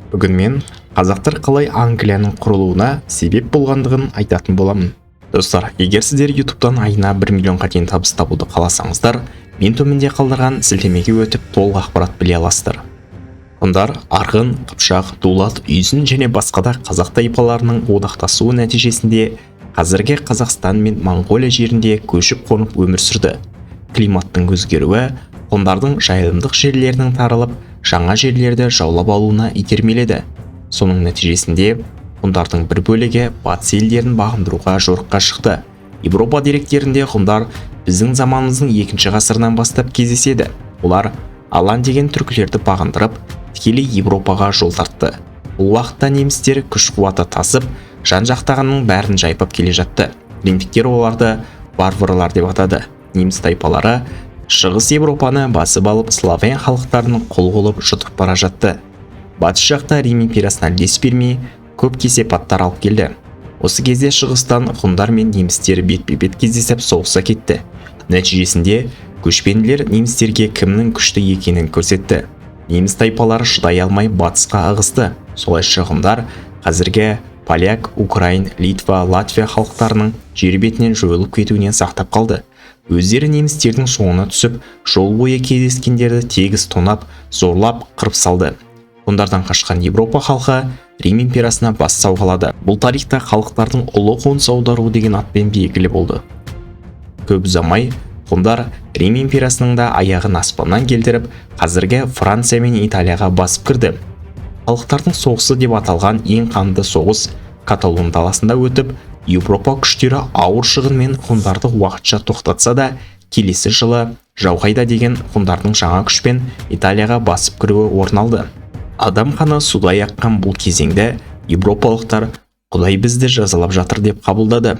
Бүгін мен қазақтар қалай Англияның құрылуына себеп болғандығын айтатын боламын. Достар, егер сіздер Ютубтан айына 1 миллионға дейін табыс табуды қаласаңыздар, мен төменде қалдырған сілтемеге өтіп, толық ақпарат біле аласыздар. Ғұндар, арғын, қыпшақ, дулат, үйсін және басқа да қазақ тайпаларының одақтасуы нәтижесінде қазіргі Қазақстан мен Моңғолия жерінде көшіп-қонып өмір сүрді. Климаттың өзгеруі ғұндардың жайылымдық жерлерінің тарылып, жаңа жерлерді жаулап алуына итермеледі. Соның нәтижесінде ғұндардың бір бөлігі батыс елдерін бағындыруға жорыққа шықты. Еуропа деректерінде ғұндар біздің заманымыздың екінші ғасырынан бастап кездеседі. Олар алан деген түркілерді бағындырып, тікелей Еуропаға жол тартты. Бұл уақытта немістер күш қуаты тасып, жан жақтағының бәрін жайпап келе жатты. Римдіктер оларды варварлар деп атады. Неміс тайпалары Шығыс Еуропаны басып алып, славян халықтарын құл қылып жұтып бара жатты. Батыс жақта Рим империясына дес бермей, көп кесепаттар алып келді. Осы кезде шығыстан ғұндар мен немістер бетпе-бет кездесіп, соғыса кетті. Нәтижесінде көшпенділер немістерге кімнің күшті екенін көрсетті. Неміс тайпалары шыдай алмай батысқа ығысты. Солайша ғұндар қазіргі поляк, украин, литва, латвия халықтарының жер бетінен жойылып кетуінен сақтап қалды. Өздері немістердің соңына түсіп, жол бойы кездескендерді тегіс тонап, зорлап, қырып салды. Ғұндардан қашқан Европа халқы Рим империясына бас сауғалады. Бұл тарихта халықтардың ұлы қоныс аударуы деген атпен белгілі болды. Көп ұзамай ғұндар Рим империясының да аяғын аспаннан келтіріп, қазіргі Франция мен Италияға басып кірді. Халықтардың соғысы деп аталған ең қанды соғыс Каталон даласында өтіп, Еуропа күштері ауыр шығынмен ғұндарды уақытша тоқтатса да, келесі жылы жау қайда деген ғұндардың жаңа күшпен Италияға басып кіруі орын алды. Адам қаны судай аққан бұл кезеңді еуропалықтар құдай бізді жазалап жатыр деп қабылдады.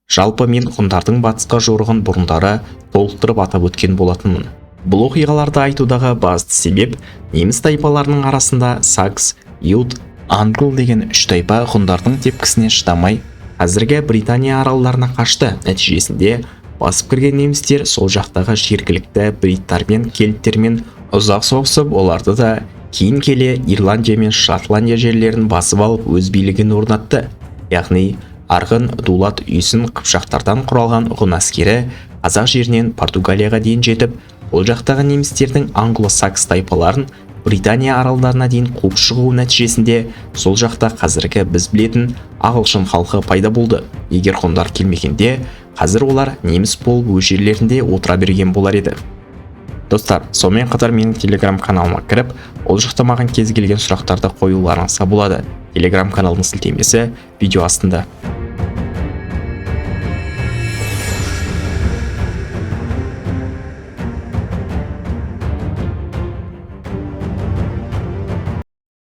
Жалпы, мен ғұндардың батысқа жорығын бұрындары толықтырып атап өткен болатынмын. Бұл оқиғаларды айтудағы басты себеп: неміс тайпаларының арасында сакс, ют, англ деген үш тайпа ғұндардың тепкісіне шыдамай, қазіргі Британия аралдарына қашты. Нәтижесінде басып кірген немістер сол жақтағы жергілікті бриттармен, кельттермен ұзақ соғысып, оларды да кейін келе Ирландия мен Шотландия жерлерін басып алып, өз билігін орнатты. Яғни арғын, дулат, үйсін, қыпшақтардан құралған ғұн әскері қазақ жерінен Португалияға дейін жетіп, ол жақтағы немістердің англо-сакс тайпаларын Британия аралдарына дейін қуып шығуы нәтижесінде сол жақта қазіргі біз білетін ағылшын халқы пайда болды. Егер ғұндар келмегенде, қазір олар неміс болып өз жерлерінде отыра берген болар еді. Достар, сонымен қатар менің Телеграм каналыма кіріп, ол жақта маған кез келген сұрақтарды қоюларыңызға болады. Телеграм каналдың сілтемесі видео астында.